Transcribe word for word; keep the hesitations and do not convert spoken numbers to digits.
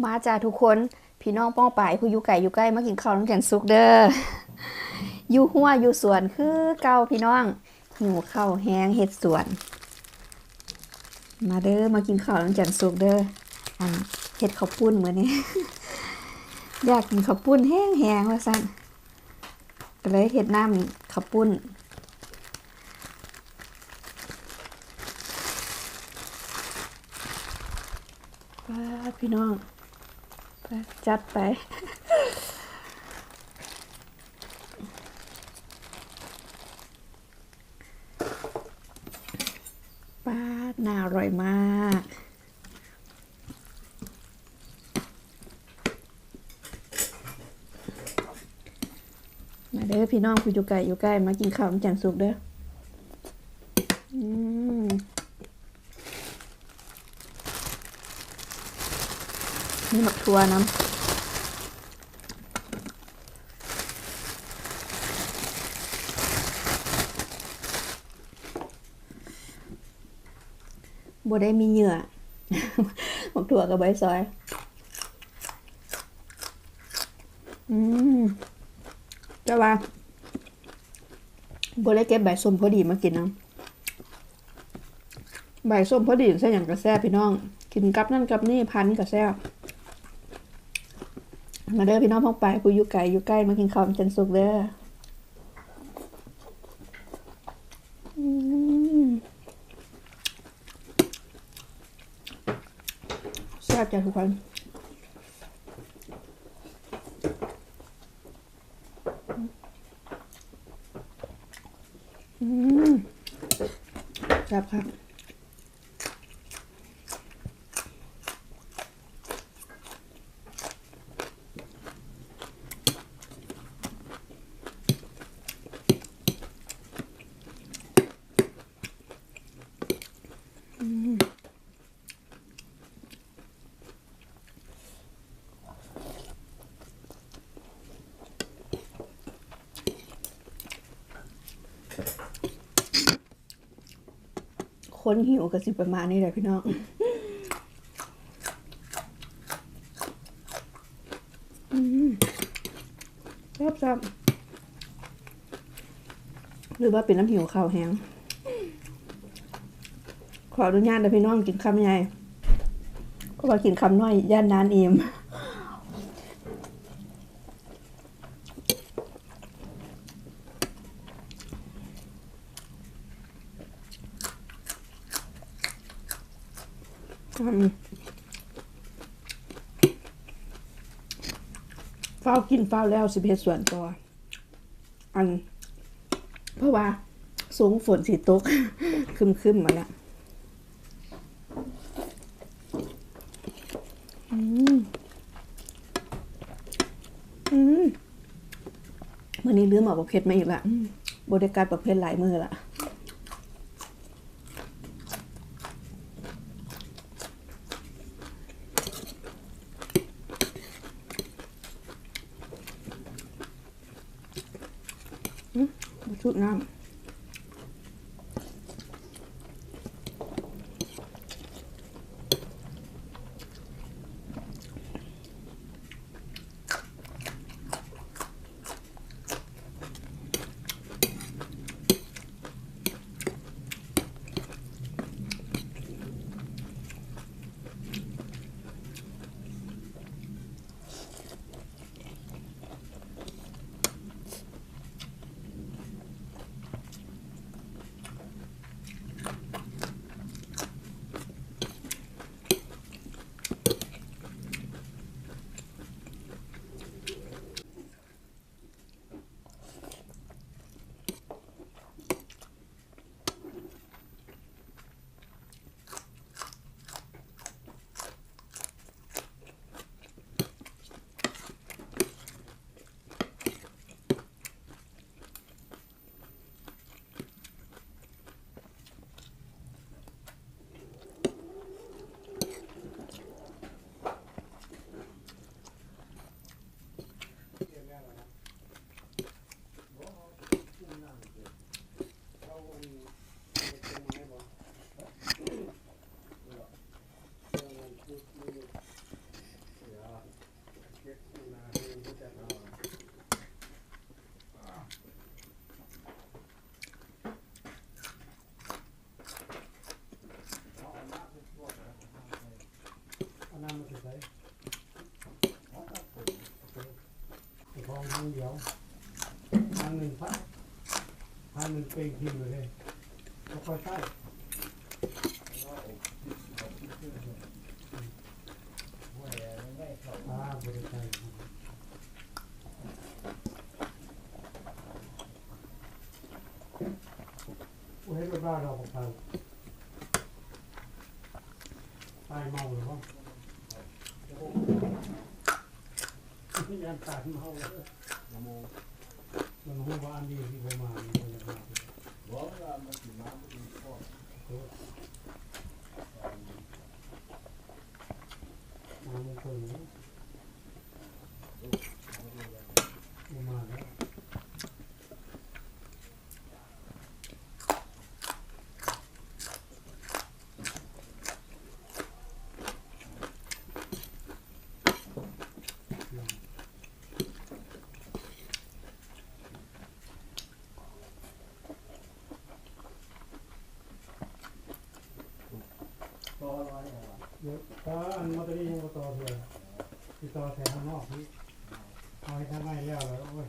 มาจ้าทุกคน พี่น้องป้องปายผู้อยู่ไกลอยู่ใกล้มากินข้าวนำจันสุกเด้อ อยู่ฮั้วอยู่สวนคือเก่าพี่น้อง หิวข้าวแฮงเฮ็ดสวน มาเด้อ มากินข้าวนำจันสุกเด้อ อันเฮ็ดข้าวปุ้นมื้อนี้ อยากกินข้าวปุ้นแฮงๆ ว่าซั่น ก็เลยเฮ็ดน้ำข้าวปุ้น ป๊าดพี่น้อง ไป จัดไป ป๊าด น่าอร่อยมาก มาเด้อพี่น้องผู้อยู่ไกลอยู่ใกล้ มากินข้าวนำจันสุกเด้อ อืม มีหมากถั่วนำ บ่ได้มีเหยื่อ หมากถั่วกับใบซอย อืม แต่ว่า บ่ได้เก็บใบส้มพอดีมากินนำ ใบส้มพอดีใส่หยังก็แซ่บพี่น้อง กินกับนั่นกับนี่พันก็แซ่บ มาเด้อพี่น้องพ้องไปผู้อยู่ไกลอยู่ใกล้มากินข้าวนำจันสุกเด้อ อืม แซ่บจ้ะทุกคน อืม แซ่บค่ะ อืม คนหิวก็สิประมาณนี้แหละพี่น้อง อืม แซ่บๆ หรือว่าเป็นน้ำหิวข้าวแฮง ขออนุญาตนะพี่น้องกินคำใหญ่ เพราะว่ากินคำน้อยย่านนานอิ่ม อืม ฟ้าวกินฟ้าวแล้วสิไปเฮ็ดสวนต่อ อัน เพราะว่าทรงฝนสิตก ครึมๆ มาแล้ว อืม อืม มื้อนี้ลืมเอาบักเผ็ดมาอีกละ อืม บ่ได้กัดบักเผ็ดหลายมื้อละ อืม บ่ชุบน้ำ ของทางเดียว ทางหนึ่งพัน ทางหนึ่งเป็นทีมเลย ก็ค่อยใช้ อ่า บริการ โอ้ย รถบ้าเราของเขา ตายเมาหรือเปล่า ยันตายเมาเลย มันรู้ว่าอันนี้ที่ผมมามันจะมา บอกว่ามันสิมาบ่ถึงข้อ มามันเกินแล้ว มันมาแล้ว ต่อร้อยอะไรวะ เดี๋ยวถ้าอันมาตอนนี้ยังบ่ต่อเถื่อ สิต่อแถวข้างนอกนี่ เอาให้ทางในแล้วเลย โอ้ย